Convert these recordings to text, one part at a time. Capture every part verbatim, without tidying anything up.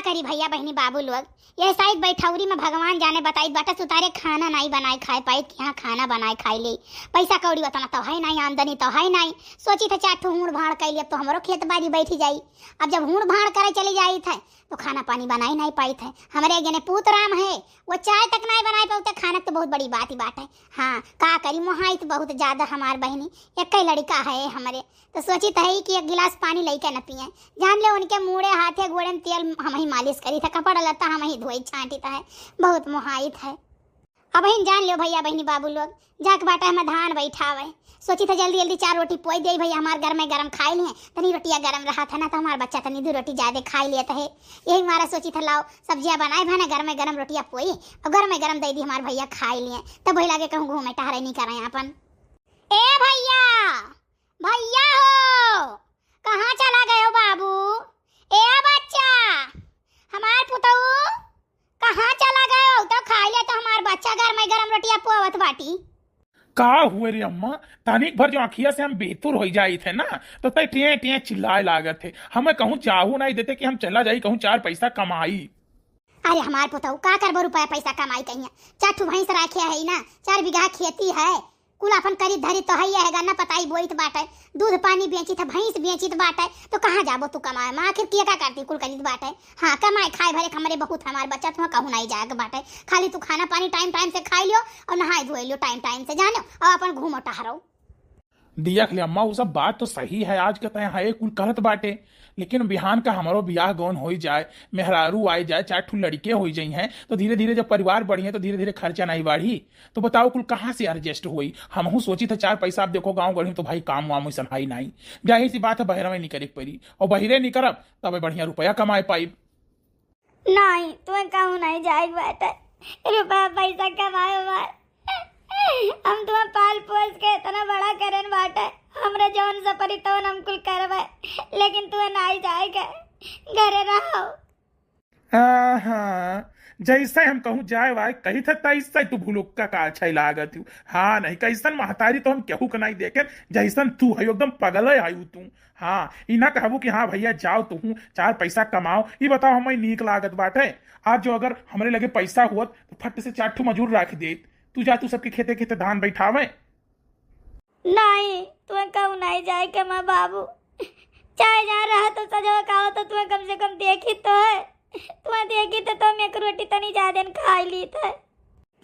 करी भइया, बहिनी, बाबू लोग, यह साइत बैठौरी में भगवान जाने बताइत बाटे, सुतारे खाना नाई बनाए खाए पाइत कि हाँ खाना बनाए खाए ले। पैसा कौड़ी उतना तो है नाई, आमदनी तो है नाई। सोचित है चार ठो हूड़ भाड़ कैली, अब तो हमरो खेत बाड़ी बैठी जाई। अब जब हूड़ भाड़ करे चली जाइत है तो खाना पानी बनाई नाई पाइत है। हमरे एक जने पूत राम है, वो चाय तक नाई बनाए पाउते, खाना तो बहुत बड़ी बात ही बात है। हाँ, का करी, मोहाइत बहुत ज्यादा हमार बहिनी, एक ही लड़का है हमरे, तो सोचित है कि एक गिलास पानी लइके न पिए। जान ले उनके मूड़े हाथे गोड़े में तेल हम ही मालिश करी था, कपड़ा लत्ता हम ही धोई छांटी था, बहुत मोहाइत है। अब ही जान लियो भइया, बहिनी, बाबू लोग, जाके बाटे हमें धान बैठावे। सोचित है जल्दी जल्दी चार रोटी पोई दे भइया, हमार गरमे गरम खाए लिए। तनी रोटिया गरम रहा था ना, तो हमार बच्चा तनी दो रोटी ज्यादा खाए लेत है। यही मारा सोचित है लाओ सब्जिया बनाए भा ना, गरमे गरम रोटिया पोई और गरमे गरम दे दी हमार भइया खाए लिए, तब वही लागे कहूँ घूमे टहरे नहीं करें अपन। ए भइया, भइया हो, कहाँ चला गयो बाबू? ए बच्चा, हमार पुतऊ, कहाँ चला गयो? तो खाई ले तो हमार बच्चा गरमे गरम रोटिया पोवत बाटी। का हुए रे अम्मा, तनिक भर जो अखिया से हम बेतुर होई जाइत है ना, तो तै टिए टिए चिल्लाए लागत है। हमें कहूँ जाहू नाई देते कि हम चला जाई कहूँ चार पैसा कमाई। अरे हमार पुतऊ, का करबो रुपया पैसा कमाई कहिया? चार ठू भैंस राखे है ना, चार बीघा खेती है, कुल अपन करी धरी तो है, है गन्ना पताई बोइत बाटे, दूध पानी बेचित है, भैंस बेचित बाटे, तो कहाँ जाबो तू कमाए में? आखिर किया का करती कुल करीत बाटे? हाँ, कमाए खाए भरे हमरे बहुत हमार बचत हुआ, कहूँ नाई जाए के बाटे। खाली तू खाना पानी टाइम टाइम से खाई लियो और नहाए धोए लियो टाइम टाइम से, जानो, और अपन घूमो टहरो। देख ले अम्मा, वो सब बात तो सही है, आज के तय है कुल करत बाटे, लेकिन बिहान का हमरो बियाह गौन होई जाए, मेहरारू आई जाए, चार ठू लड़के होई जाई हैं, तो धीरे धीरे जब परिवार बढ़ी है तो धीरे धीरे खर्चा नहीं बढ़ी। तो बताओ कुल कहाँ से एडजस्ट होई? हमहू सोची था चार पैसा, आप देखो गाँव गढ़ी तो भाई काम वाम वैसन है नहीं, जाहिर सी बात है बहरा में निकले के पड़ी, और बहरे निकलब तब बढ़िया रुपया कमाए पाई। नाहीं, तुहे कहूँ नाहीं जाए के बाटे। रुपया पैसा कमाए मार। हम तुहे पाल पोस के इतना बड़ा करेन बाटे। हमरे जौन सपरी तौन हम कुल करबे। लेकिन तुहे नाहीं जाए के। घरे रहो। हाँ, हाँ। जैसे हम कहूँ जाए वाए कही था तैसे तू भुलुक्का का अच्छा लागत हूँ। हाँ, नहीं कैसन महतारी तो हम केहू के नाहीं देखे, जैसन तू है एकदम पगल है तू। हाँ, ई ना कहबू कि हाँ भइया जाओ तुहूँ चार पैसा कमाओ। ई बताओ हमें नीक लागत बाटे? आज जो अगर हमरे लगे पैसा हुअत तो फट से चार ठो मजूर रख देत। तू जा, तू सबके खेते खेते धान बैठावे। नाहीं, तुहे कहूँ नाहीं जाए के माँ बाबू। चाहे जहाँ रहा तो सजवा का हो तो तुहे कम से कम देखी तो है। तुहे देखी तो, तो हम एक रोटी तनी ज्यादा न खाई ली थे।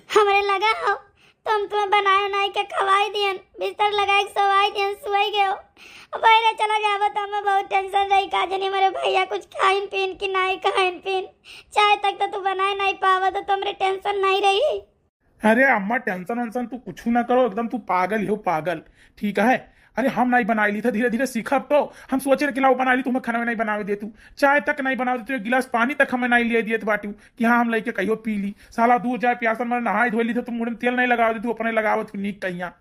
हमरे लगा हो, तो हम तुम्हें बनाए उनाए के खवाई दियन, बिस्तर लगाए के सोवाई दियन, सोई गयो। अब बहरे चला जाबो तो हमें बहुत टेंशन रही, का जनी हमरे भइया कुछ खाइन पीन कि नाहीं खाइन पीन। चाय तक तो तू बनाए नाहीं पावत, तो हमरे टेंशन नाहीं रही। अरे अम्मा, टेंशन वेंशन तू कुछ ना करो, एकदम तू पागल ही हो, पागल। ठीक है, अरे हम नाहीं बनाई ली थे, धीरे धीरे सीखब तो। हम सोचे कि लाओ बनाई ली, तुम्हें खाना नाहीं बनावे दे तू, चाय तक नाहीं बनावे दे तू, एक गिलास पानी तक हमें नाहीं लिए दिए बाटू कि हाँ हम लइके कहियो पी ली। साला दूर जाए प्यासन मरे, नहाए धोए ली थे, तुम मुड़े में तेल नाहीं लगावे दे तू, अपने लगावत तू नीक कहिया।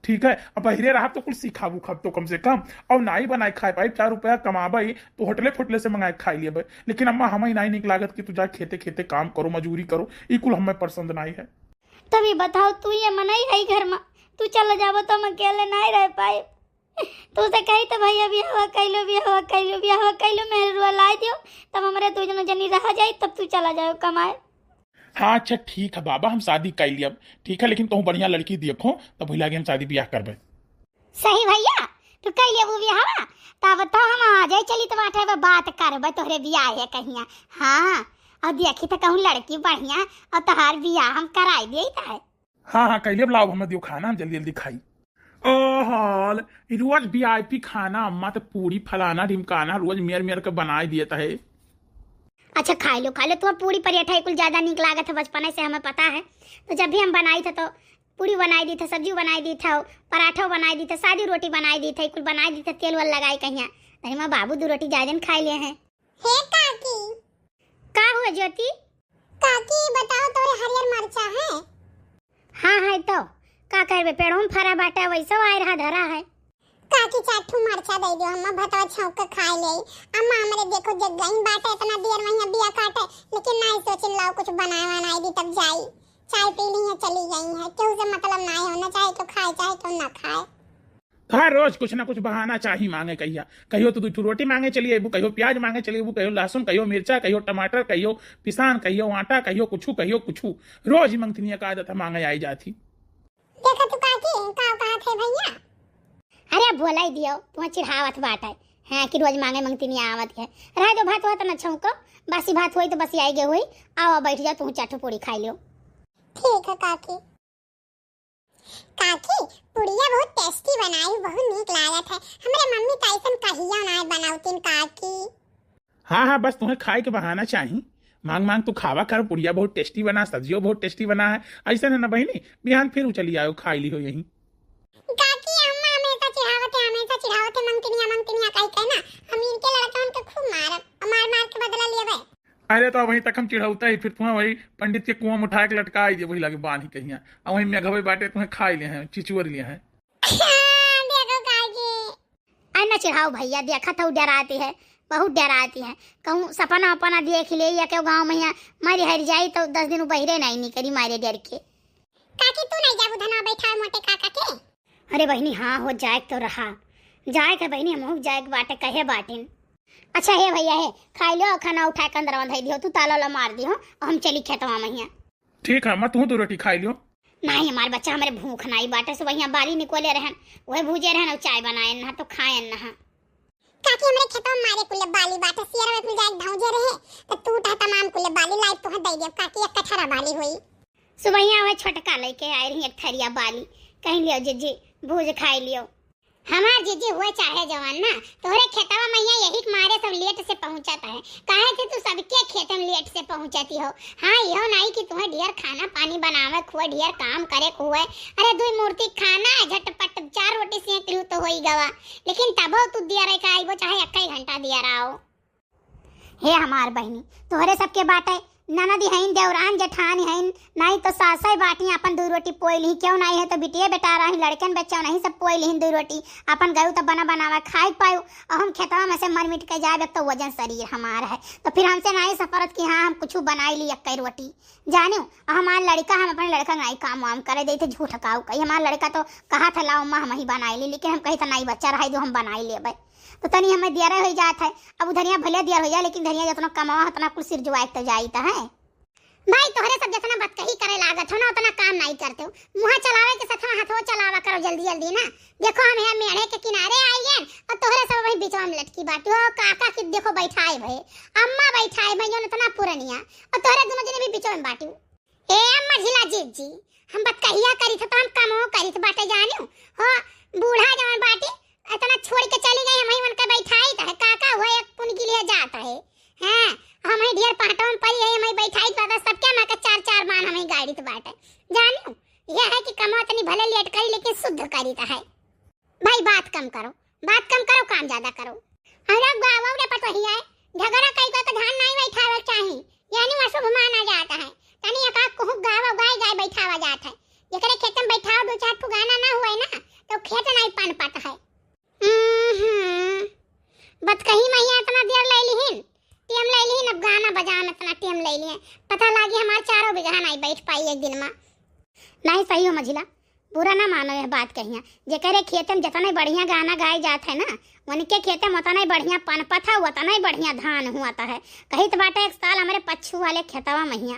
ठीक है, अब बहिरे रहब तो कुछ सीखब उखब तो कम से कम, और नाहीं बनाए खाए पाई, चार रुपया कमाबे तो होटले फोटले से मंगाए के खाई लेबे। लेकिन अम्मा हमें नाहीं नीक लागत कि तू जा खेते खेते काम करो, मजूरी करो, ई कुल हमें पसंद नाहीं है। तभी बताओ, तू ये मनई है घर में, तू चला जाबो तो हम अकेले नाहीं रह पाए। तू से कही तो भइया बियाह कैलो, बियाह कैलो, बियाह कैलो, मेहरुआ लाई दियो, तब हमरे दो जनो जनी रहा जाई, तब तू चला जाओ कमाए। हाँ अच्छा ठीक है बाबा, हम शादी कर लियब, ठीक है, लेकिन कहूँ बढ़िया लड़की देखो तब वही लागे हम शादी बियाह करबे। सही भइया, तू कर लियबू बियाहवा, तब तो हम आ जाए चली तो बाटे अब बात करबे तोहरे बियाह है कहिया। हाँ, और देखी तो कहूँ लड़की बढ़िया और तोहार बियाह हम कराई दिए है। हाँ हाँ, कैले लाओ, हमें दियो खाना, हम जल्दी जल्दी खाई। ओहो, रोज वीआईपी खाना, अम्मा तो पूरी फलाना ढिमकाना रोज मेर मेर के बनाए दिए है। अच्छा खाई लो, खाई लो, तुम्हें पूरी पराठा कुल ज्यादा नीक लागत है, बचपने से हमें पता है। तो जब भी हम बनाई थे तो पूरी बनाई दी थे, सब्जी बनाई दी थे, पराठा बनाई दी थे, सादी रोटी बनाई दी थे, कुल बनाई दी थे, तेल वेल लगाई कहिया। अरे माँ बाबू दो रोटी ज्यादा न खाई लिए हैं। हे काकी। का हुआ ज्योति? काकी, बताओ, तोरे हरियर मरचा है? हाँ, है तो। का करबे, पेड़ों में फरा बाटे, वैसे आए रहा, धरा है। काकी, चार ठू मरचा दे दियो, हम भतवा छौंक के खाए ले। अम्मा हमरे देखो जग गई बाटे, इतना देर वहीं बिया काटे, लेकिन नाहीं सोचिन लाओ कुछ बनाए वनाए दी तब जाई। चाय पी ली है, चली गई है, केहू से मतलब नाहीं होना, चाहे तो खाए, चाहे तो ना खाए। हर रोज कुछ ना कुछ बहाना चाही माँगे कहिया। कहियो तो दुइ ठो रोटी माँगे चली अइबू, कहियो प्याज माँगे चली अइबू, कहियो लहसुन, कहियो मिर्चा, कहियो टमाटर, कहियो पिसान, कहियो आटा, कहियो कुछु, कहियो कुछु। रोज ही मंगतिनिया का आदत है, माँगे आई जात ही। देखा तू काकी, का कहत है भइया? अरे बोलाई दियो, तुहैं चिढ़ावत बाटै, हैं, कि रोज माँगे मंगतिनिया आवत है। रहे दो, भात होत ना छौंको, बासी भात होई तो बसियाई गे होई। आओ, बैठ जाओ, तुहूँ चार ठो पूड़ी खाई लियो। ठीक है काकी। काकी, पुड़िया बहुत tasty बनाई, बहुत नीक लागत है। हमरे मम्मी तो ऐसन कहिया नाय बनावतिन काकी। हाँ, हाँ, बस तुहैं खाए के बहाना चाही। माँग, माँग तू खावा कर, पुड़िया बहुत tasty बना, सब्जियो बहुत tasty बना है। ऐसन है ना बहिनी, बिहान फिर उ चली आयो, खाई लिहो यहीं। काकी, अम्मा हमेशा चिढ़ावत है, हमेशा चिढ़ावत है, मंगतिनिया, मंगतिनिया कहि के ना। हम इनके लड़कन के खूब मारब, मार, मार के बदला लेबै। अरे, तो वहीं तक हम चिढ़ौता ही, फिर तुहैं वही पंडित के कुआँ में उठाए के लटकाई दे, वही लागे बांध ही कहिया। और वहीं मेघवे बाटे, तुहैं खाई ले हैं, चिचुअर ले हैं। देखो काकी। अरे ना चिढ़ाओ भइया, देखत हौ डराती है, बहुत डराती है। कहूँ सपना वपना देख ले या केहू गाँव में यहाँ मारी हरि जाई तो दस दिन उ बहिरे नहीं निकरी मारे डर के। काकी, तू नहीं जाबू धनवा बैठावे मोटे काका के? अरे बहिनी, हाँ हो, जाए के तो रहा, जाए के बहिनी, हमहू जाए के बाटे, कहे बाटिन। अच्छा हे भइया, हे खाई लियो, खाना उठाए के अंदरवा धई दियो, तू ताला वाला मार दियो, और हम चली खेतवा में हियाँ। ठीक है, अम्मा, तू दो रोटी खाई लियो। नहीं, हमार बच्चा, हमरे भूख नाई बाटे, सुबहिया बाली निकोले रहन, वही भूजे रहन और चाय बनाएन ना, तो खाएन ना। काकी, हमरे खेतवा में मारे कुल्ले बाली बाटे, सियरवा में कुल जाए धौंजे रहे, तो टूटा तमाम कुल्ले बाली लाई तुहैं दे देब काकी, एक कठरा बाली होई। सुबहिया वह छोटका लइके आए रही एक थरिया बाली, कहीं लियो जिज्जी, भूज खाई लियो। हमार जिज्जी हुए चाहे जवान ना, तोहरे खेतवा में हियाँ यही के मारे सब late से पहुँचत है, काहे से तू सबके खेते में late से पहुँचती हो। हाँ, इहो नाई कि तुहैं ढेर खाना पानी बनावे के हुए, ढेर काम करे के हुए। अरे, दुई मूर्ति खाना है, झटपट चार रोटी सेंक लिहू तो होई गवा, लेकिन तबो तू दिया रह के आइबो, चाहे एक्कै घंटा दिया रहो। हे हमार बहिनी, तोहरे सबके बाटे, ननद हईन, देवरान जेठान हईन, नाई तो सासै बाटी, अपन दुइ रोटी पोई लिही, केहू नाई है तो बिटिये बेटा रही, लड़कन बच्चा नहीं सब पोई लिहिन दुइ रोटी, अपन गयू तो बना बनावा खाए के पायू, और हम खेतवा में से मर मिट के जाए, एक तो वजन शरीर हमार है, तो फिर हमसे नाई सफरत कि हाँ हम कुछ बनाई ली एक्कै रोटी, जानियो, और हमार लड़का, हम अपने लड़का के नाई काम वाम करे देते, झूठ काऊ कही, हमार लड़का तो कहा था लाओ माँ हम ही बनाई ली, लेकिन हम कही था नाई बच्चा रहे जो हम बनाई लेबै। तो तनी हमें दियर होइ जात है। अब उ धनिया भले दियर होइ जाए, लेकिन धनिया जतना कमावा, उतना कुल सिर जुआए तो जाइत है। भाई, तोहरे सब जतना बतकही करे लागत हो ना, उतना काम नाई करते हो। मुँह चलावे के साथ हथो चलावा करो जल्दी जल्दी ना। देखो, हम यहाँ मेढ़े के किनारे आई गए और तोहरे सब वही बीचवा में लटकी बाटी हो। काका की देखो बैठाए भए, अम्मा बैठाए भए, जौन इतना पुरनिया, और तोहरे दोनों जने भी बीचवा में बाटी हो। ए मझिला जिज्जी, हम बतकहिया करी थे तो हम कमो करी थे बाटे जानियो। हो, बूढ़ा जवन बाटी, इतना छोड़ के चली गई, हम ही उनका बैठाई तो है, काका हुआ एक पुनगी लिए जात है। हैं, हम ही ढेर पहटों में पड़ी है, हम ही बैठाई तो बाटे, सबके माँ के चार चार बान हम ही गाड़ी तो बाटे। जानियो, यह है कि कमो इतनी भले लेट करी, लेकिन शुद्ध करी तो है। भाई, बात कम करो, बात कम करो, काम ज्यादा करो। हमरा गावा रे पतोहिया है, झगड़ा कई के तो धान नाई बैठावे के चाही, यानी अशुभ माना जात है। तनी एका कुहू गावा गाय गाय बैठावा जात है। जेकरे खेत में बैठाओ दो चार ठो गाना ना हुए ना, तो खेत नाई पनपत है। हम्म, बतकही में ही इतना देर ले लिहिन, टेम ले लिहिन, अब गाना बजाना इतना टेम ले लिहिन। पता लागी हमार चारों बीघा नाई बैठ पाई एक दिन में। नाई सही हो मझिला, बुरा ना मानो यह बात कहिया। जेकरे खेते में जतने बढ़िया गाना गाए जात है ना, उनके खेते में उतने बढ़िया पनपत है, उतने बढ़िया धान हुआ है। कहित बाटे एक साल हमरे पच्छू वाले खेतवा में हिया,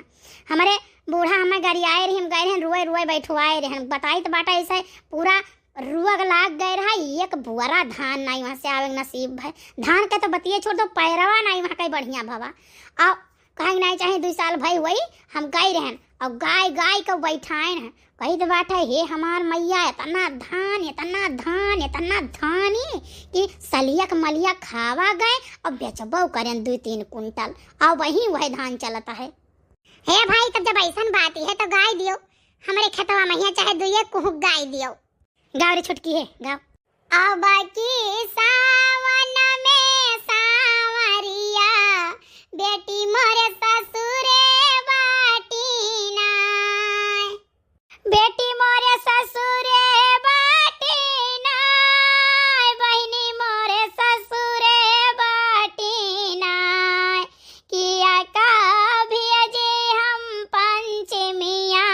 हमरे बूढ़ा हमें गरियाए रही, हम गए रहन रुए रुए बैठवाए रहन, बताइत बाटे ऐसे पूरा रुअग लाग गए रहा, एक बुअरा धान नाई वहाँ से आवे के नसीब भय। धान के तो बतिये छोड़ दो, पैरवा नाई वहाँ कहीं बढ़िया भवा। आ कहे के नाई चाहे, दुई साल भई हुई, हम गई रहन, और गाय गाय के बैठाएन है। कही तो बात है, हे हमार मैया, इतना धान, इतना धान, इतना धान कि सलियक मलिया खावा गए और बेचबो करें दुई तीन कुंटल, और वही वह धान चलता है। हे भाई, तब जब ऐसन बात ही है तो गाय दियो, हमरे खेतवा में हिया चाहे दुइये कुहुक गाय दियो। गाँव रे छोटकी है, गाँव। अब की सावन में सावरिया, बेटी मोरे ससुरे बाटी नाय। बेटी मोरे ससुरे बाटी नाय, बहिनी मोरे ससुरे बाटी नाय। किया का भेजे हम पंचमिया,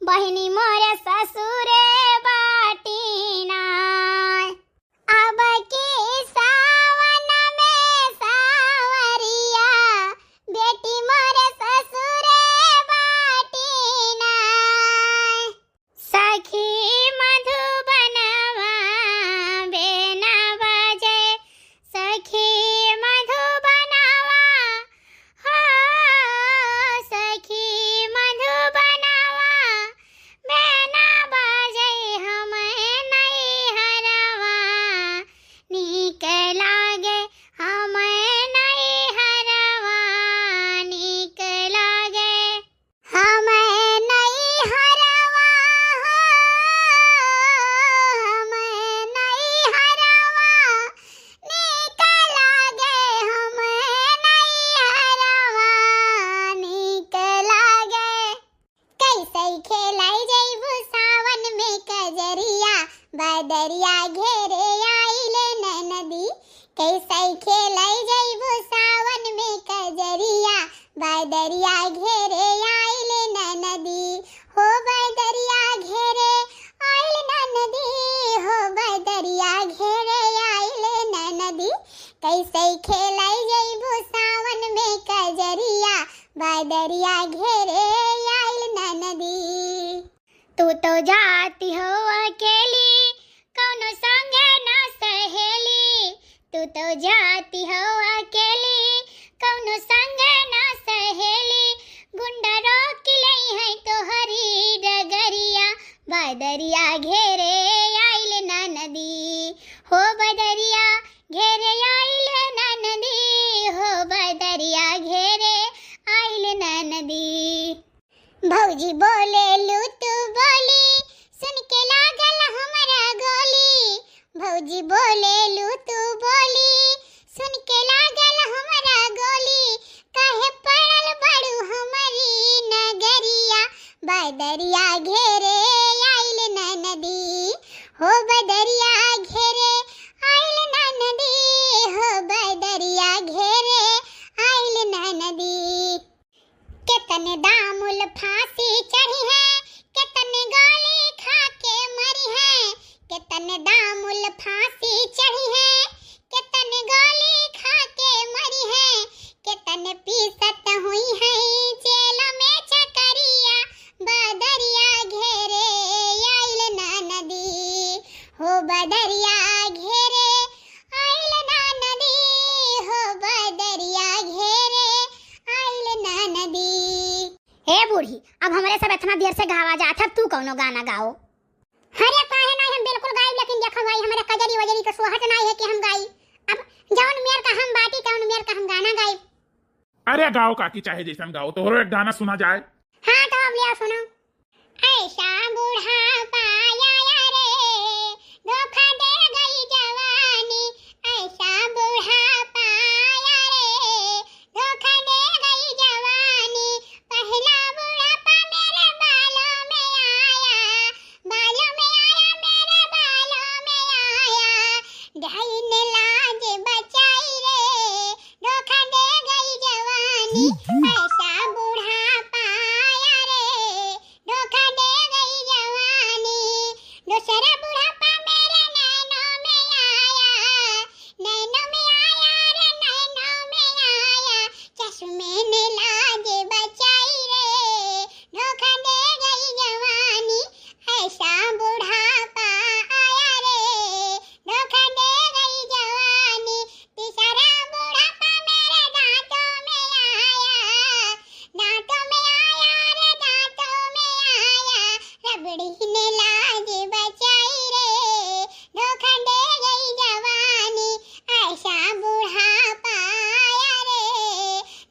बहिनी मोरे ससुरे बाटी नाय। बदरिया घेरे आइल ननदी, हो बदरिया घेरे आइल ननदी, हो बदरिया घेरे आइल ननदी, कैसे खेलै जइबू सावन में कजरिया, बदरिया घेरे आइल ननदी। तू तो जाती हो अकेली, कौनो संग ना सहेली। तू तो जाती हो अकेली, कौनो संग ना सहेली। गुंडा रोक लइहैं तोहरी डगरिया, बदरिया घेरे आइल ननदी। हो बदरिया घेरे आइल ननदी, हो बदरिया घेरे आइल ननदी। भौजी बोलेलू तू बोली, सुन के लागल हमरा गोली। भौजी बोलेलू तू बोली, सुन के लागल हमरा गोली। काहे पड़ल बाड़ू हमरी नगरिया, बदरिया घेरे आइल ननदी। हो बदरिया घेरे आइल ननदी, हो बदरिया घेरे आइल ननदी। केतने दामुल फांसी चढ़िहैं, केतने गोली खा के मरिहैं। केतने दामुल फांसी चढ़िहैं, केतने गोली खा के मरिहैं। केतने पीसत हुइहैं जेल में चकरिया, बदरिया घेरे आइल ननदी। हो बदरिया घेरे आइल ननदी, हो बदरिया घेरे आइल ननदी। हे बूढ़ी, अब हमरे सब एतना देर से गावा जात है, तू कौनो गाना गाओ। अरे काहे नाहीं, हम बिल्कुल गाइब, लेकिन देखो भाई, हमरे कजरी वजरी के सोहत नाहीं है कि हम गाई। अब जौन मेर का हम बाटी, तौन मेर का हम गाना गाइब। अरे गाओ काकी, चाहे जैसन गाओ, तोहरो एक गाना सुना जाए। हाँ, तो अब लिया सुनाओ। ऐसा बुढ़ापा आया रे, धोखा दे गई जवानी। ऐसा बुढ़ापा आया रे, धोखा दे गई जवानी। पहला बुढ़ापा मेरे बालों में आया, बालों में आया, मेरे बालों में आया। ढाई ने लाज बचाई रे, धोखा दे गई जवानी। ऐसा बुढ़ापा आया रे, धोखा दे गई जवानी। दूसरा बुढ़ापा मेरे नैनों में आया, नैनों में आया रे, नैनों में आया। चश्मे ने लाज बचाई रे, धोखा दे गई जवानी। ऐसा बुढ़ापा आया रे, धोखा दे गई जवानी। तीसरा बुढ़ापा मेरे दांतों में आया, दांतों में आया रे, दांतों में आया। रबड़ी ने लाज बचाई रे, धोखा दे गई जवानी। ऐसा बुढ़ापा आया रे,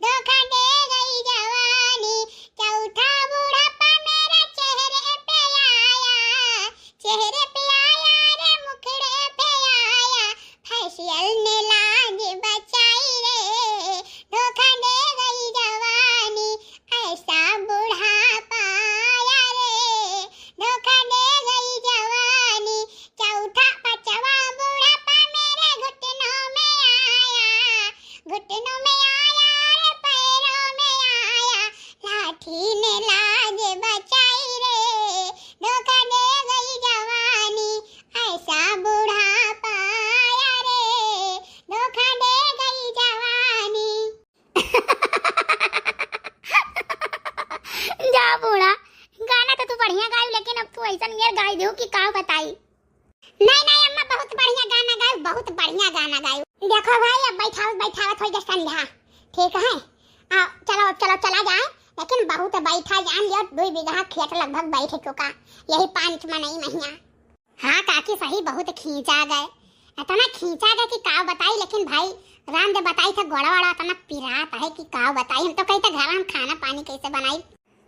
धोखा दे गई जवानी। चौथा बुढ़ापा मेरे चेहरे पे आया, चेहरे पे आया रे, मुखड़े पे आया। फेशियल ने लाज बचाई रे, धोखा दे गई जवानी। ऐसा बुढ़ापा आया रे, धोखा दे गई जवानी। चौथा पचवा बुढ़ापा मेरे घुटनों में आया, घुटनों में आया रे, पैरों में आया। लाठी ने लाज बचाई रे, धोखा दे गई जवानी। ऐसा बुढ़ापा आया रे, धोखा दे गई जवानी। जा बूढ़ा, गाना तो तू बढ़िया गायू, लेकिन अब तू ऐसन मेर गाई देहू कि का बताई। नहीं, नहीं अम्मा, बहुत बढ़िया गाना गायू, बहुत बढ़िया गाना गायू। देखो भाई, अब बैठावत बैठावत होइ गए संध्या, ठीक है? आ, चलो, चलो, चला जाए, लेकिन बहुत बैठा जान लियो, दुई बीघा खेत लगभग बैठ चुका, यही पाँच मनई महिया। हाँ काकी, सही बहुत खींचा गए, इतना खींचा गए कि का बताई, लेकिन भाई राम जब बताई था गोड़ा वाड़ा इतना पिरात है कि का बताई। हम तो कही था घर हम खाना पानी कैसे बनाई।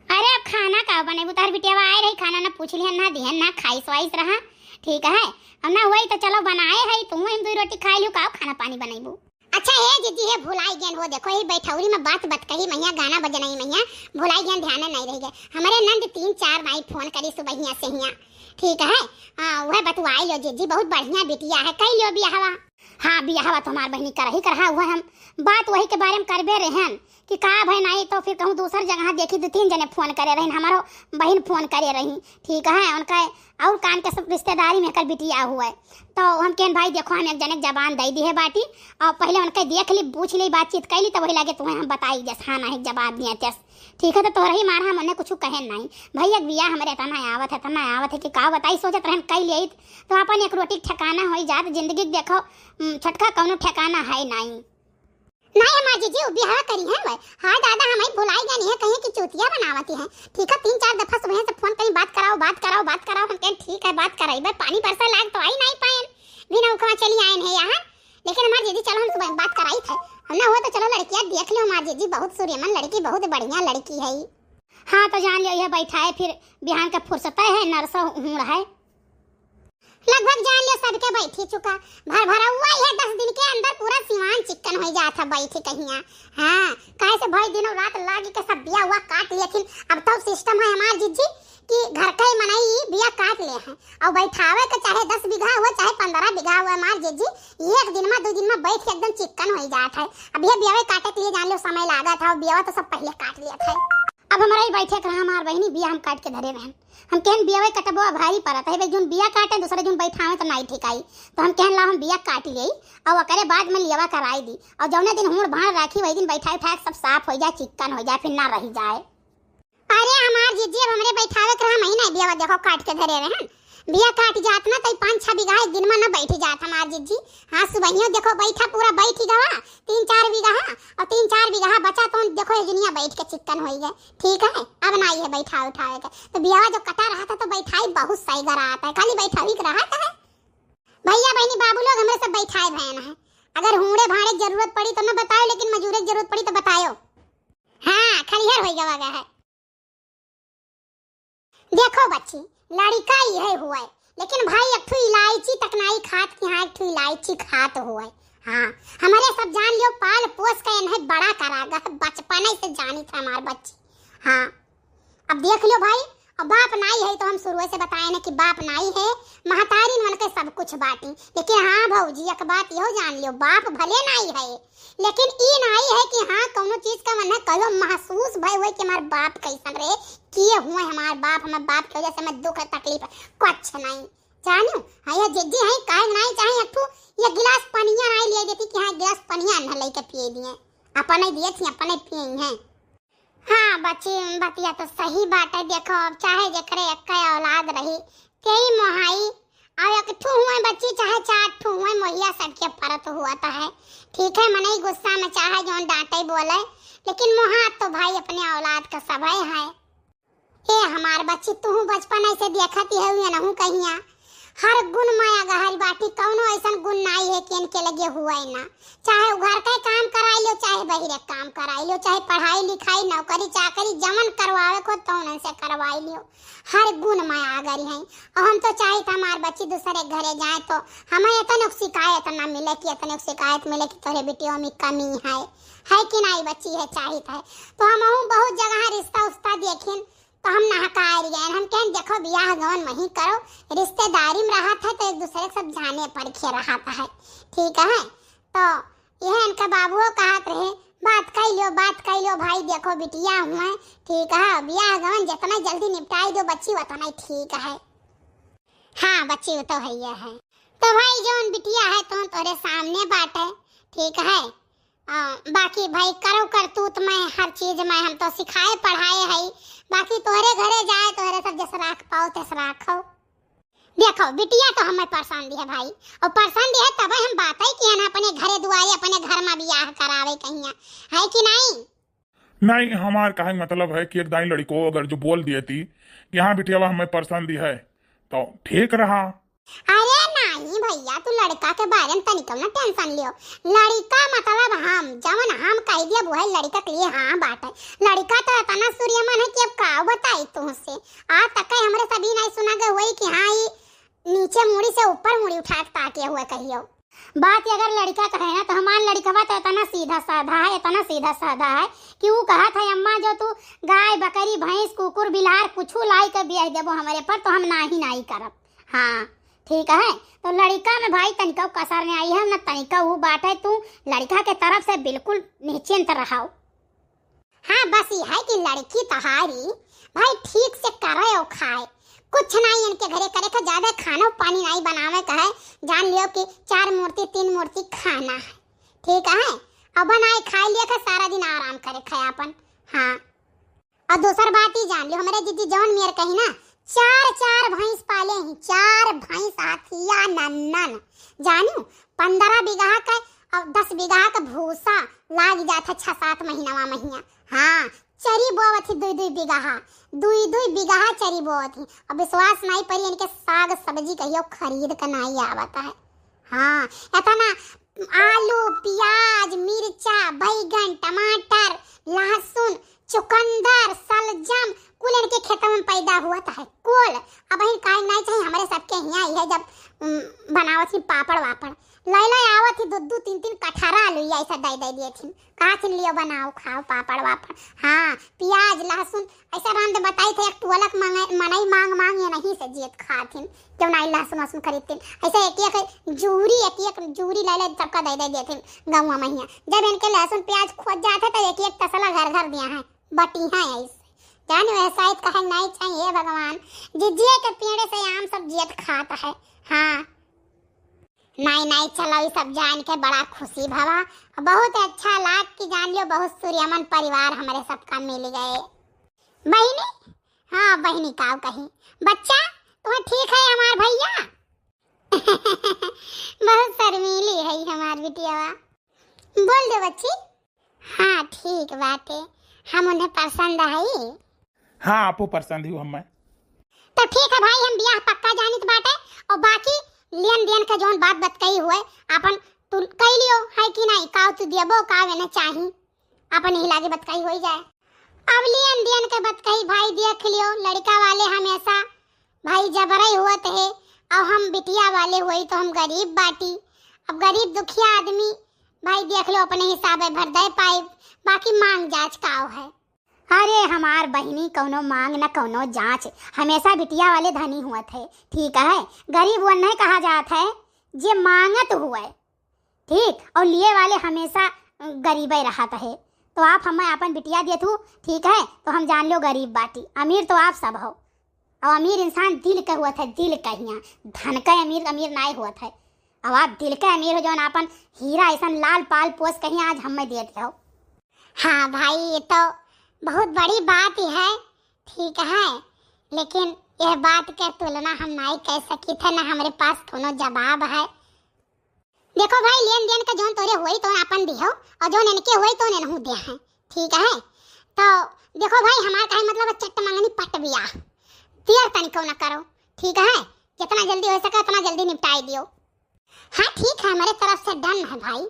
अरे अब खाना का बनेबू, तोहर बिटिया आए रही, खाना ना पूछ लिहन, ना दिहन, ना खाइस वाइस रहा, ठीक है। अब ना वही तो चलो बनाए है, तू हम दो रोटी खाई लियो, का खाना पानी बनेबू। अच्छा हे जीजी, हे भुलाई गेन हो, देखो यही बैठौरी में बात बत कही महिया, गाना बजनई महिया, भुलाई गेन, ध्यान नहीं रह गए। हमारे नंद तीन चार माई फोन करी सुबहिया से हिया, ठीक है। हाँ, वह बतुआई लो जीजी, बहुत बढ़िया बिटिया है, कही लियो बियाहवा। हाँ, बियाहवा तो हमार बहिनी करही करहा, वह हम बात वही के बारे में करबे रहन कि का भय नाई, तो फिर कहूँ दूसर जगह देखी, दो तीन जने फोन करे रहिन, हमारो बहिन फोन करे रही, ठीक है, उनका और कान के सब रिश्तेदारी में एकर बिटिया हुए। तो हम कहन, भाई देखो, हम एक जने के जबान दे दिहे बाटी, और पहले उनके देख ली, पूछ ली, बातचीत कर ली, तो वही लगे तुम्हें हम बताई, जस हाँ नाई जवाब दिए तस, ठीक है। तो तोहरा ही मारा हम उन्हें कुछ कहेन नाई। भैया बिया हमरे इतना आवत है, इतना आवत है कि का बताई, सोचत रहन कई लिए तो अपन एक रोटी के ठिकाना हो जात, जिंदगी के देखो, उम, छोटका कौनो ठिकाना है नाई। नाई हमार जीजी, उ बियाह करी है वै। हाय दादा, हम ही भुलाई गए नहीं है, कहीं की चूतिया बनावती है। ठीक है, तीन चार दफा सुबह से फोन करी, बात कराओ, बात कराओ, बात कराओ। हम कहें ठीक है, बात कराई, बस पानी बरसा लाग तो आई नाई पाएन, बिना उखवा चली आएन है यहाँ। लेकिन हमार जीजी, चलो हम सुबह बात कराई थे, हम ना हुआ तो चलो लड़कियाँ देख लो हमार जीजी, बहुत सूर्यमन लड़की, बहुत बढ़िया लड़की है। हाँ तो जान लियो, यह बैठा है, फिर बिहान का फुर्सत है, नरसा हूँ है। लगभग जान लियो सबके बैठी चुका। भर भरौआ यह दस दिन के अंदर पूरा सिवान चिक्कन हो जात है बैठी कहिया। हाँ, काहे से भाई दिनों रात लागी के सब बिया हुआ काट लिए थिन। अब तो सिस्टम है हमार जीजी कि घर के मनई बिया काट ले हैं और बैठावे के चाहे दस बीघा हुआ चाहे पन्द्रह बीघा हुआ हमार जीजी, एक दिन में दो दिन में बैठ के एकदम चिक्कन हो जात है। अब ये बियावे काटे के लिए जान लियो समय लागत है और बियावा तो सब पहले काट लिया था। अब हमारा ही बैठे के रहा हमार बहिनी, बिया हम काट के धरे रहन। हम कहन बियावे कटबो भारी पड़त है, भाई जून बिया काटे, दूसरे जून बैठावे तो नाई ठिकाई। तो हम कहन ला हम बिया काट लेई और ओकरे बाद में लियावा कराई दी और जौने दिन हूड़ भाड़ राखी वही दिन बैठाई उठाए सब साफ हो जाए, चिक्कन हो जाए, फिर ना रह जाए। अरे हमार जीजी, अब हमरे बैठावे के रहा, महीना बियावा देखो काट के धरे रहन। बिया काट जात ना तो पाँच छह बीघा एक दिन में ना बैठ जात हमार जीजी। हाँ, सुबहियों देखो बैठा पूरा बैठ ही गवा, तीन चार बीघा और तीन चार बीघा बचा तो देखो ये दुनिया बैठ के चिक्कन हो गए। ठीक है, अब ना ये बैठा उठावे के तो बियावा जो कटा रहा था तो बैठाई बहुत सही गर आता है, खाली बैठा ही रहा था। भैया बहनी बाबू लोग हमरे सब बैठाए भयन है, अगर हूड़े भाड़े की जरूरत पड़ी तो ना बताओ, लेकिन मजूरे की जरूरत पड़ी तो बतायो। हाँ, खरिहर हो गवा है। देखो बच्ची, लड़िका इहे हुए, लेकिन भाई एक ठो इलायची तक नाई खात कि हाँ एक ठो इलायची खात हुए। हाँ, हमरे सब जान लियो पाल पोस के इन्हें बड़ा करा गा, बचपने से जानी था हमार बच्ची। हाँ, अब देख लियो भाई, अब बाप नाई है तो हम शुरू से बताए ना कि बाप नाई है, महतारिन मन के सब कुछ बाटी। लेकिन हाँ भौजी, एक बात यो जान लियो, बाप भले नाई है, लेकिन ई नाई है कि हाँ, कौनो चीज का मने कहियो महसूस भय होए कि हमार बाप कैसन रहे, किए हुए हमार बाप, हमार बाप की वजह से हमें दुख तकलीफ कुछ नहीं। जानियो, हाँ, ये जिद्दी है, काहे नाई चाहे एक ठो, ये गिलास पनिया नाई ले देती कि हाँ, गिलास पनिया न लेके पिए दिए, अपने दिए थी, अपने पिए हैं। हाँ बच्ची, बतिया तो सही बात है। देखो, अब चाहे जेकरे एक औलाद रही, तेई मोहाई, और एक ठू हुए बच्ची, चाहे चार ठू हुए, मोहिया सबके परत हुआ तो है। ठीक है, मनई गुस्सा में चाहे जौन डांटे बोले, लेकिन मोहात तो भाई अपने औलाद का सभे है। ए हमार बच्ची, तू बचपन ऐसे देखत ही है, ये नहू कहिया। हर गुण में अगहरी बाटी, कौनो ऐसन गुण नाई है कि इनके लगे हुआ ही ना। चाहे उ घर का काम कराई लियो, चाहे बहिरे काम कराई लियो, चाहे पढ़ाई लिखाई, नौकरी चाकरी, जमन करवावे को तौन से करवाई लियो। हर गुण में आगरी हैं। और हम तो चाहित हमार बच्ची दूसरे घरे जाए तो हमें इतने शिकायत ना मिले कि इतने शिकायत मिले कि तोरे बिटियों में कमी है, है कि नाई बच्ची है चाहित है। तो हम हूँ बहुत जगह रिश्ता उश्ता देखिन तो हम नहकार गए, हम कहें देखो बियाह गवन वहीं करो, रिश्तेदारी में रहत है तो एक दूसरे के सब जाने परखे रहत है, ठीक है। तो यह इनका बाबुओ कहत रहे, बात कई लियो, बात कई लियो भाई, देखो बिटिया हुए, ठीक है, बियाह गवन जितना जल्दी निपटाई दो बच्ची उतना ही ठीक है। हाँ बच्ची, वो तो है ही है। तो भाई जौन बिटिया है तो तोरे सामने बाटे, ठीक है। आ, बाकी भाई करो करतूत में हर चीज में हम तो सिखाए पढ़ाए है, बाकी तोहरे घरे जाए तोहरे सब जस राख पाओ तस राखो। देखो बिटिया तो हमें पसंद है भाई, और पसंद है तब हम बात है कि हम अपने घरे दुआरे अपने घर में बियाह करावे कहिया, है कि नहीं? नहीं, हमार कहे के मतलब है कि एक दाई लड़िको अगर जो बोल दिए थी कि हाँ बिटिया हमें पसंद है तो ठीक रहा। अरे नहीं भैया, तू लड़का के बारे में तनिको ना टेंशन लियो। लड़का मतलब हम, जवन हम कह दिया वो है लड़का के लिए हाँ बात है। लड़का तो इतना सूर्यमन है कि अब का बताई तुमसे। आज तक हमरे सभी नहीं सुना गए हुए कि हाँ ये नीचे मुड़ी से ऊपर मुड़ी उठा के ताके हुए कहियो। बात अगर लड़का कहे ना तो हमार लड़कवा तो इतना सीधा साधा है, इतना सीधा साधा है कि वो कहत है अम्मा जो तू गाय बकरी भैंस कुकुर बिलार कुछ लाई के ब्याह देबो हमरे पर तो हम नाही नाही करब। हाँ ठीक है, तो लड़का में भाई तनिका कसर नहीं आई है ना तनिका वो बात है, तू लड़का के तरफ से बिल्कुल निश्चिंत रहो। सी है कि लड़की तहारी भाई ठीक से करे और खाए, कुछ नाई इनके घरे करे का, ज्यादा खानो पानी नाई बनावे का है। जान लियो कि चार मूर्ति तीन मूर्ति खाना है, ठीक है। अब बनाए खाए लिया का सारा दिन आराम करे खाए अपन। हाँ, और दूसर बात ही जान लियो, हमरे जिज्जी जौन मेर कही ना, चार चार भैंस पाले ही, चार भैंस आथिया नन्नन, जानू, पन्द्रह बीघा का और दस बीघा का भूसा लाग जात है छह सात महीनवा महिया। हाँ, चरी बोवत ही दुई दुई बीघा, दुई दुई बीघा चरी बोवत ही। अब विश्वास नाई परी इनके साग सब्जी कहियो खरीद के नाई आवत है। हाँ, इतना आलू, प्याज, मिर्चा, बैगन, टमाटर, लहसुन, चुकंदर, सलजम, कुल इनके खेतवा में पैदा हुवत है, कुल। अबहिन काहे नाई चाही, हमरे सबके हियाँ इहे जब, उम, बनावत ही पापड़ वापड़, लै लै आवत ही दू दू तीन तीन कठरा आलू, ऐसा दे दे दिए थी, कहा थी लियो बनाओ खाओ पापड़ वापड़। हाँ, प्याज, लहसुन, ऐसा रांध बताई थे, एक टोलक मांगे, मनई मांग मांग ये नहीं से जियत खाथिन, क्यों नाई लहसुन वहसुन खरीदतिन। ऐसे एक एक जूरी, एक एक जूरी लै लै सबका दे दे देथिन गौवा महिया। जब इनके लहसुन प्याज खोज जात है, तो एक एक तसला घर घर दिया है, बटी है ऐसे। जाने वह शायद कहे नाई चाहिए, "हे भगवान, जिज्जिए के पेड़े से आम सब जियत खात है।" हाँ। नाई, नाई, चलो, ई सब जान के बड़ा खुशी भवा। बहुत अच्छा लाग कि जान लियो, बहुत सूर्यमन परिवार हमरे सबका मिल गए। बहिनी, हाँ, बहिनी, काव कही? बच्चा, तुम्हें ठीक है हमार भैया? बहुत शर्मीली है हमार बिटियावा। बोल दे बच्ची। हाँ, ठीक बाटे, हम उन्हें पसंद हई। हाँ, आपो पसंद ही हमें। तो ठीक है भाई, हम बियाह पक्का जानित बाटे, और बाकी लेन देन के जौन बात बतकई हुए, आपन तू कई लियो है कि नहीं, काव तू देबो, काव एने चाही, आपन यही लागे बतकई होई जाए। अब लेन देन के बतकई भाई देख लियो, लड़का वाले हमेशा भाई जबरई हुवत है, और हम बिटिया वाले हुई तो हम गरीब बाटी। अब गरीब दुखिया आदमी भाई देख लो अपने हिसाबे भर दे पाइब, बाकी मांग जांच काव है। अरे हमार बहिनी, कौनो मांग न कौनो जांच, हमेशा बिटिया वाले धनी हुवत है, ठीक है। गरीब वो नहीं कहा जात है जे मांगत हुए, ठीक, और लिए वाले हमेशा गरीबे रहत है। तो आप हमें आपन बिटिया देत हू, ठीक है, तो हम जान लो गरीब बाटी, अमीर तो आप सब हो। और अमीर इंसान दिल के हुवत है, दिल के हियाँ। धन के अमीर, अमीर नाय हुवत है। अब आप दिल के अमीर हो, जौन आपन हीरा ऐसन लाल पाल पोस के हियाँ आज हमें देत हो। हाँ भाई, ये तो बहुत बड़ी बात ही है, ठीक है, लेकिन यह बात के तुलना हम नाई कह सकी थे, ना हमरे पास कोनो जवाब है। देखो भाई, लेन देन के जौन तोरे होई तौन आपन दिहो, और जौन इनके होई तौन इनहू दे हैं, ठीक है। तो देखो भाई, हमार कहे मतलब चट मंगनी पट बियाह, देर तनिको न करो, ठीक है। जितना जल्दी हो सके उतना जल्दी निपटाई दियो। हाँ ठीक है, हमारे तरफ से done है भाई।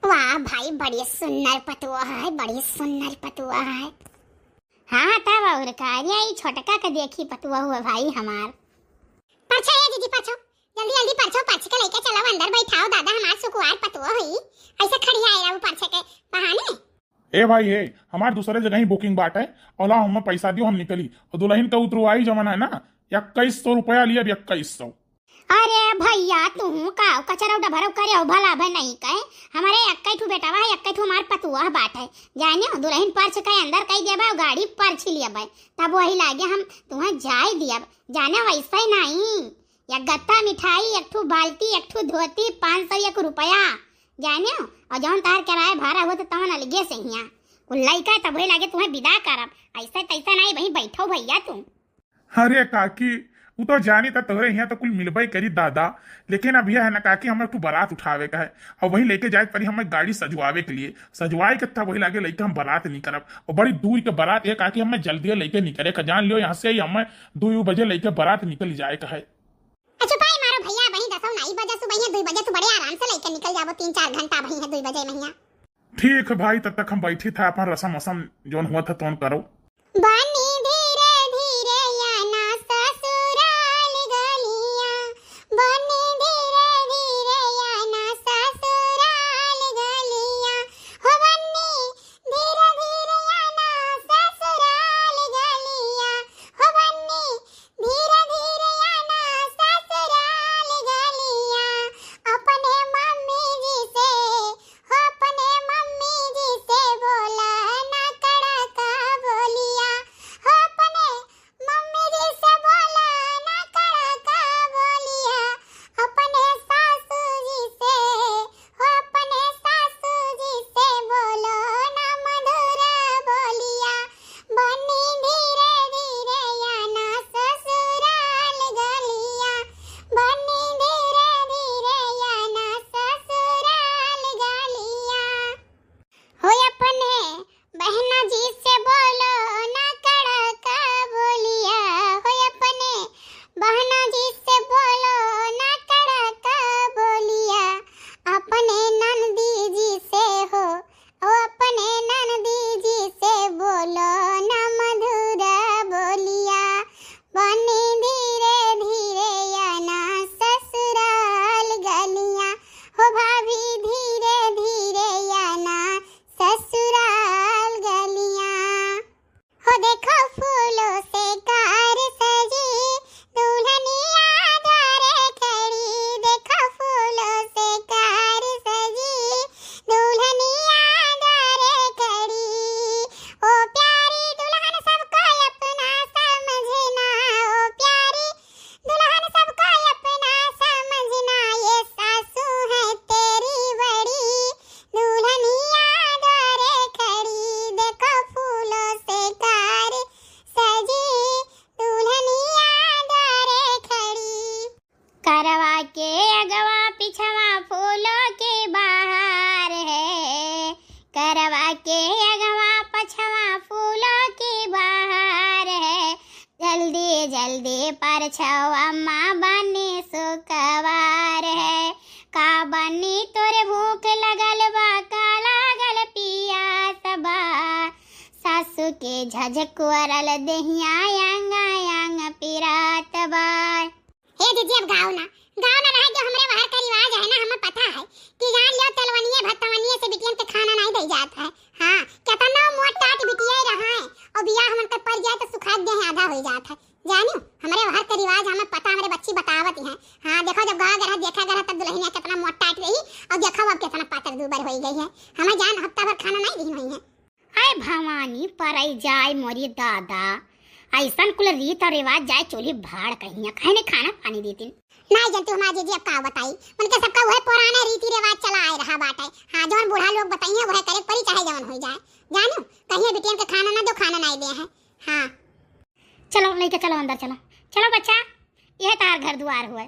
वाह भाई, बड़ी सुंदर पतुआ है, बड़ी सुंदर पतुआ है। हाँ, तब और का, अरे, ई छोटका के देखी पतुआ हुआ भाई हमार। परछो, ए जीजी, परछो, जल्दी, जल्दी परछो, परछ के लेके चलो अंदर बैठाओ, दादा हमार सुकुवार पतुआ हुई, ऐसे खड़ी आए रहू परछे के बहाने। ए भाई, हे, हमार दूसरे जगह ही booking बाटे, ओला हमें पैसा दियो, हम निकली। और दुल्हन का उतरवाई जवन है ना, इक्कीस सौ रुपया लिया, इक्कीस सौ। अरे भैया, तू का कचरा डभरव करे हो, भला भे नहीं कहे। हमारे एक्कै ठू बेटवा है, एक्कै ठू हमार पतुआ बाटे। जाने हो, दुल्हन परछ के अंदर कई देबे और गाड़ी परछ लेबे, तब वही लागे हम तुम्हें जाए दियब। जाने वैसे नहीं, एक गत्ता मिठाई, एक ठू बाल्टी, एक ठू धोती, पाँच सौ एक रुपया। जाने हो, और जौन तार किराया भाड़ा होत तवन अलगे से हिया। कुल लइका तब वही लागे तुम्हें विदा करब। ऐसे तैसे नहीं, वहीं बैठो भैया तू। अरे काकी, उ तो जानी त तोहरे हियाँ तो कुल मिलबे करी दादा, लेकिन अब यह है ना काकी, हमें एक ठो बारात उठावे का है और वहीं लेके जाए के पड़ी हमें गाड़ी सजवावे के लिए। सजवाए के तब वही लागे लइके हम बारात निकलब और बड़ी दूर के बारात है काकी, हमें जल्दी लेके निकले का। जान लियो यहाँ से ही हमें दो बजे लेके बारात निकल जाए का है। अच्छा भाई मारो भैया, वहीं दसो नाई बजे सुबह दुई बजे तू बड़े आराम से लेके निकल जाबो, तीन चार घंटा वहीं है दुई बजे महिया। ठीक है भाई, तब तक हम बैठी था, अपन रसम वसम जौन हुआ था तौन करो। बनी धीरे धीरे या ना ससुराल गलिया, बनी धीरे धीरे या ना ससुराल गलिया, हो बनी धीरे धीरे या ना ससुराल गलिया, हो बनी धीरे धीरे या ना ससुराल गलिया, अपने मम्मी जी से, हो अपने मम्मी जी से परछवा मा बने सुकवार है, का बनी तोरे भूख लगल बा, का लागल पियास बा। सासू के झझकुअरल देहिया अंग अंग पिरात बा। हे दीदी, अब गाओ ना, गाओ ना, रहे जो हमरे वहर का रिवाज है ना, हमें पता है कि जान लो, तलवनिये भतवनिये से बिटियन के खाना नहीं दे जात है। हाँ, केतना मोट टाट बिटिया रहा है, और बियाह हमन के पड़ जाए तो सुखा देह आधा हो जात है। जानियो, हमरे वहर के रिवाज हमें पता, हमरे बच्ची बतावत है। हाँ, देखो, जब गाँव गरह देखा गरह, तब दुल्हनिया केतना मोट टाट रही, और देखो अब केतना पातर दूबर होई गई है। हमें जान हफ्ता भर खाना नहीं दी हुई है। आय भवानी, परई जाए मोरी दादा, ऐसन कुल रीत और रिवाज जाए चूल्ही भाड़ कहिया, काहे नहीं खाना पानी देतिन। नहीं जनती हमार जीजी, अब का बताई, उनके सबका वह पुराने रीति रिवाज चला आए रहा बाटे। हाँ, जौन बूढ़ा लोग बताइए वह करे परी, चाहे जौन होई जाए। जानियो, कहिए बिटियन के खाना ना दो, खाना नहीं दे है। हाँ, चलो लइके चलो, अंदर चलो, चलो बच्चा, यह तार घर दुआर हुए।